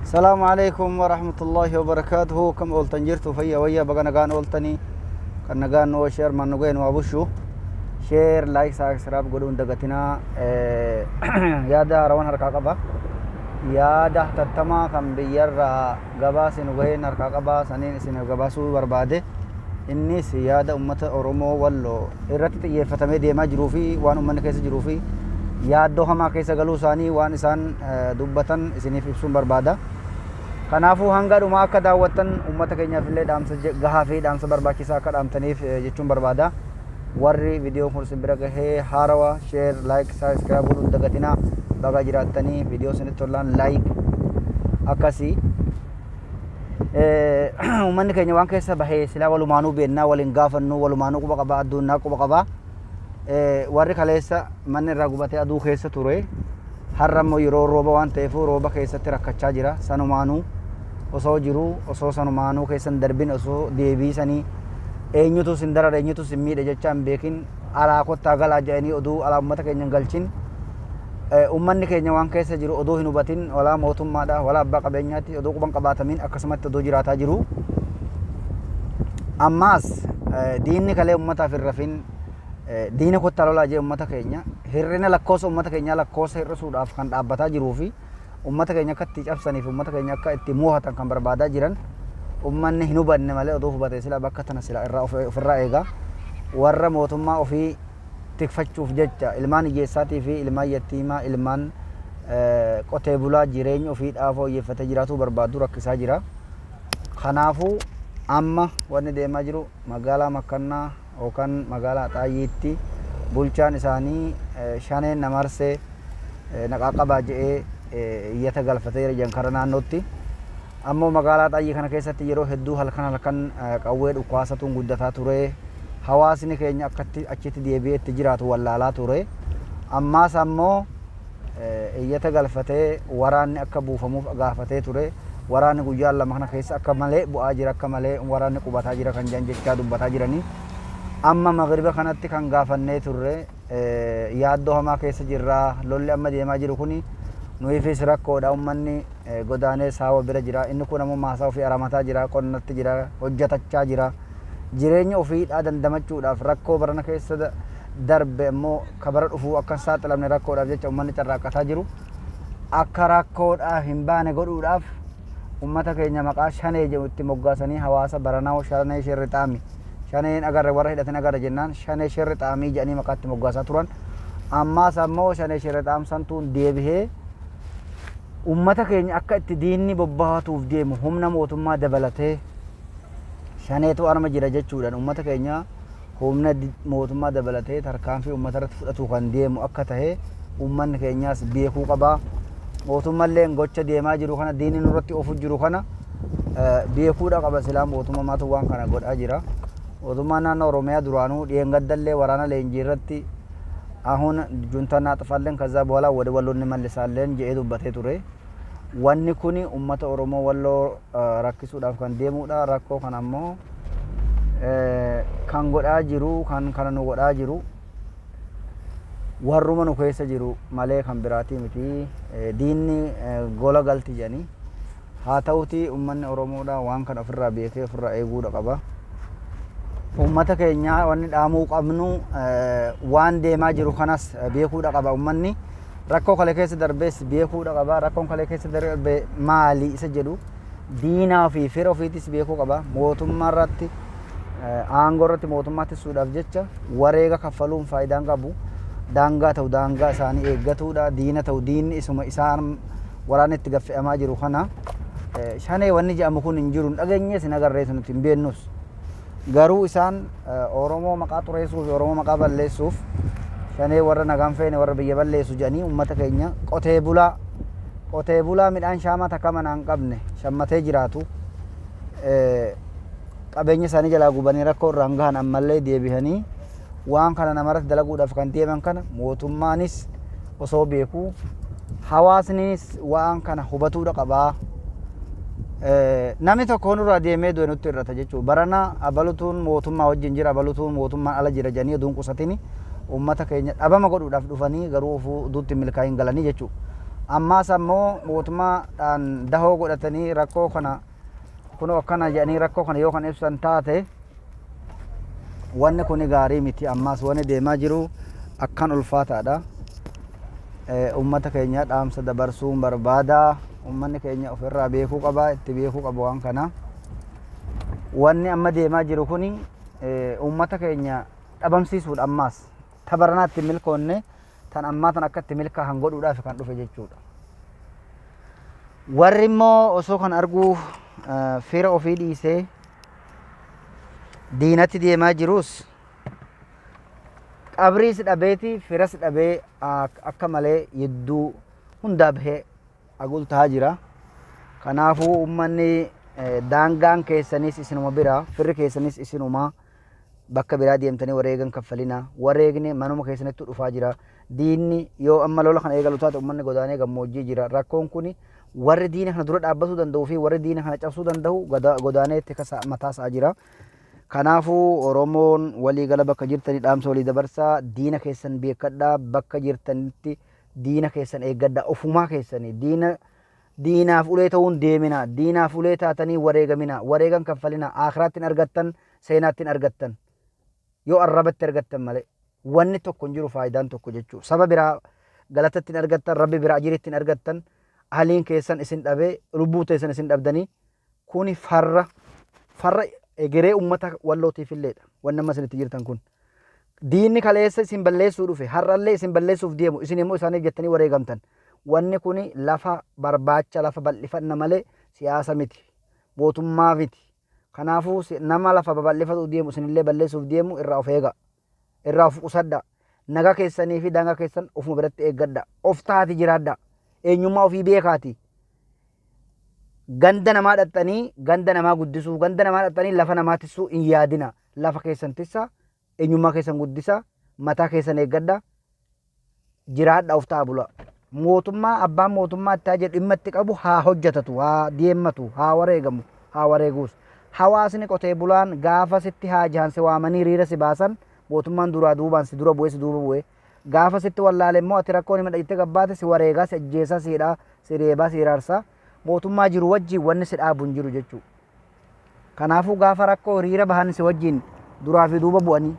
Salaamu alaikum warahmatullahi wabarakaatuhu. Kam ooltan jirtu fayya wayya baga nagaan ooltanii kan nagaan nu share man nu ga'e nu abushu share like subscribe godhuun dagatinaa. Yaada haarawan harkaa qaba, yaada hatattamaa kan biyyarraa gabaasi nu ga'een harkaa qaba, saniin isin gabaasuu barbaade. Innis yaada ummata Oromoo Walloo irratti xiyyeeffatamee deemaa jiruu fi waan ummanni keessa jiruu fi yaaddoo hamaa keessa galuu isaanii waan isaan dubbatan isiniif ibsuun barbaada. Kanaafuu hanga dhumaa akka daawwattan, ummata keenyaaf illee dhaamsa gahaa fi dhaamsa barbaachisaa akka dhaamtaniif jechuun barbaada. Warri viidiyoon kun isin bira gahee haarawa share, like, subscribe godhuun dagatinaa. Baga jiraattanii, viidiyoo isinitti tolaan like akkasii. Uummanni keenya waan keessa bahee silaa walumaanuu beennaa, waliin gaafannu, walumaanuu quba qabaa, addunyaa quba qabaa. Warri kaleessa manni irraa gubatee aduu keessa ture har'a immoo yeroo rooba waan ta'eef rooba keessatti rakkachaa jira. Sanumaanuu osoo jiru, osoo sanumaanuu keessa hin darbin, osoo deebii sanii eenyutu sin darara, eenyutu sin miidhe jechaa hin beekin, alaa kottaa galaa jedhanii oduu alaa uummata keenya hin galchin, uummanni keenya waan keessa jiru oduu hin hubatin, walaa mootummaadha walaa abbaa qabeenyaatti oduu quban qabaatamin akkasumatti oduu jiraataa jiru. Ammaas diinni kalee uummataaf hin rafin, diina kottaa lolaa jee uummata keenya hir'ina lakkoofsa uummata keenyaa lakkoofsa hir'isuudhaaf kan dhaabbataa jiruu fi uummata keenya akka itti cabsaniif, uummata keenya akka itti moohatan kan barbaadaa jiran, uummanni hin hubanne malee oduu hubatee sila bakka tana sila irraa ofirraa eega. Warra mootummaa ofii tikfachuuf jecha ilmaan hiyyeessaatii fi ilmaan yattiimaa, ilmaan qotee bulaa jireenya ofii fooyyeffatee jiraatuu barbaadu rakkisaa jira. Kanaafuu amma wanni deemaa jiru magaalaa Makkannaa yookaan magaalaa Axaayyiitti bulchaan isaanii shaneen na marsee naqaa qabaa jedhee iyyata galfatee jira karaa naannootti. Ammoo magaalaa Axaayyii kana keessatti yeroo hedduu halkan halkan qawwee dhukaasatuun guddataa ture. Hawaasni keenya akkatti achitti deebi'ee itti jiraatu wallaalaa ture. Ammaas ammoo iyyata galfatee waraanni akka buufamuuf gaafatee ture. Waraanni guyyaa 2 kana keessa akka malee bu'aa jira, akka malee waraanni qubataa jira kan jedhan jechaa dubbataa jiranii. Amma magriba kanatti kan gaafannee turre, yaaddoo hamaa keessa jirra, lolli amma deemaa jiru kuni nuyiifis rakkoodha, uummanni godaanee saawa bira jira, inni kun ammoo maasaa ofii aramataa jira, qonnatti jira, hojjetachaa jira. Jireenya ofiidhaa dandamachuudhaaf rakkoo barana keessa darbe ammoo ka bara dhufuu akka hin saaxilamne rakkoodhaaf jecha uummanni carraaqqataa jiru. Akka rakkoodhaaf hin baane godhuudhaaf uummata keenya maqaa shanee jedhu itti moggaasanii hawaasa baranaa shanee shirrixaami. Shaneen agarre, warra hidhatin agarre jennaan shanee shirrixaamii jedhanii maqaa itti moggaasaa turan. Ammaas ammoo shanee shirrixaam santuun deebihee uummata keenya akka itti diinni bobbaatuuf deemu humna mootummaa dabalatee shaneetu arma jira jechuudhaan uummata keenya humna mootummaa dabalatee tarkaanfii uummata irratti fudhatu kan deemu akka tahe uummanni keenyaas beekuu qaba. Mootummallee gocha deemaa jiru kana, diinni nurratti ofu jiru kana beekuudha qaba. Silaa mootummaatu waan kana godhaa jira. Mootummaan naannoo Oromiyaa duraanuu dhiyeengaddallee waraana leenjii irratti አሁን ጁንታ እናጥፋለን ከዛ በኋላ ወደ ወሎ እንመልሳለን jedhee dubbatee ture. Wanni kuni uummata Oromoo Walloo rakkisuudhaaf kan deemudha. Rakkoo kana ammoo kan godhaa jiru, kan kana nu godhaa jiru warruma nu keessa jiru malee kan biraatii miti. Diinni gola galti jedhanii haa ta'uti uummanni Oromoodha waan kana ofirraa beekee ofirraa eeguudha qaba. Uummata keenya wanni dhaamuu qabnu, waan deemaa jiru kanas beekuudha qaba uummanni. Rakkoo kalee keessa darbees beekuudha qaba. Rakkoon kalee keessa darbe maali isa jedhu diinaa fi fira ofiitis beekuu qaba. Mootummaa irratti, aangoo irratti mootummaa tiksuudhaaf jecha wareega kaffaluun faayidaan qabu. Daangaa ta'u daangaa isaanii eeggatuudha. Diina ta'u diinni isuma isaan waraanni itti gaffe'amaa jiru kana. Shanee wanni jedhamu kun hin jiru, hin dhageenyees, hin agarrees, nuti hin beennus. Garuu isaan Oromoo maqaa xureessuu fi Oromoo maqaa balleessuuf shanee warra nagaan feene, warra biyya balleessu jedhanii uummata keenya qotee bulaa midhaan shaamaa takka manaa hin qabne shammatee jiraatu qabeenya isaanii jalaa gubanii rakkoo irraan gahan, ammallee deebihanii waan kana namarratti dalaguudhaaf kan deeman kana mootummaanis osoo beekuu hawaasnis waan kana hubatuudha qabaa. Namni tokko nurraa deemee du'e nutti irrata jechuudha. Barana abalutuun mootummaa wajjin jira, abalutuun mootummaan ala jira jedhanii oduun qusatini uummata keenya dhabama godhuudhaaf dhufanii garuu ofuu uduutti milkaa'in galanii jechuudha. Ammaas ammoo mootummaadhaan dahoo godhatanii rakkoo kana kunoo akkana jedhanii rakkoo kana yoo kan ibsan taate, wanni kun gaarii miti. Ammaas wanni deemaa jiru akkan ulfaataadha. Ummata keenya dhaamsa dabarsuun barbaada. Ummanni keenya ofirraa beekuu qaba, itti beekuu qaba waan kana. Wanni amma deemaa jiru kun ummata keenya dhabamsiisuudha. Ammaas tabaranaa itti milkoonne tan ammaa tan akka itti milkaahan godhuudhaaf kan dhufe jechuudha. Warri immoo osoo kan arguu fira ofii dhiisee diinatti deemaa jirus, qabriis dhabeeti firas dhabee akka malee yidduu hundaa bahee agultaa jira. Kanaafuu uummanni, daangaan keessanis isinuma bira, firri keessanis isinuma. Bakka biraa deemtanii wareegan kaffalina. Wareegni manuma keessanitti dhufaa jira. Diinni yoo amma lola kana eegalu taate, uummanni godaanee gammoojjii jira. Rakkoon kun warri diina kana dura dhaabbatuu danda'uu fi warri diina kana cabsuu danda'u godaanee itti mataa isaa jira. Kanaafuu Oromoon waliigala bakka jirtanii dhaamsa walii dabarsaa. Diina keessan beekadhaa, bakka jirtanitti diina keessan eeggadhaa. Ofumaa keessanii diina diinaaf ulee ta'uun deemina. Diinaaf ulee taatanii wareegamina, wareegan kaffalina. Akiraatti hin argattan, seenaatti hin argattan. Yoo arrabatti argattan malee wanni tokko hin jiru, faayidaan tokko jechuudha. Saba biraa galatatti hin argattan, rabbi biraa ajiritti hin argattan. Haliin keessan isin dhabee, lubbuu teessan isin dhabdanii, kuni farra farra egeree ummata Wallootiif illeedha. Wanni amma isinitti jirtan kun. Diinni kaleessa isin balleessuu dhufe har'allee isin balleessuuf deemu, isin immoo isaaniif jettanii wareegamtan. Wanni kuni lafa barbaacha, lafa bal'ifanna malee siyaasa miti. Mootummaa miti. Kanaafuu nama lafa babal'ifatu deemu, isinillee balleessuuf deemu irraa of eega. Irraa of qusadha. Nagaa keessanii fi daangaa keessan ofuma biratti eeggadha. Of taati jiraadha. Eenyummaa ofii beekaati. Ganda namaa dhaxxanii ganda namaa guddisuu, ganda namaa dhaxxanii lafa namaa tissuu hin yaadina. Lafa keessan tissaa, eenyummaa keessan guddisaa, mataa keessan eeggadha. Jiraadha, of ta'a bula. Mootummaa abbaan mootummaa itti jedhu dhimma itti qabu haa hojjetatu, haa deemmatu, haa wareegamu, haa wareeguus. Hawaasni qotee bulaan gaafa sitti haa jahan si waamanii hiriira si baasan, mootummaan duraa duubaan si dura bu'ee si duuba bu'ee. Gaafa sitti wallaale immoo ati rakkoon himadha jettee gabbaate si wareegaa, si ajjeesaa, si hidhaa, si reebaa, si hiraarsaa. Mootummaa jiru wajjin wanni si dhaabu hin jiru jechuudha. Kanaafuu gaafa rakkoo hiriira bahan si wajjin duraa fi duuba bu'anii.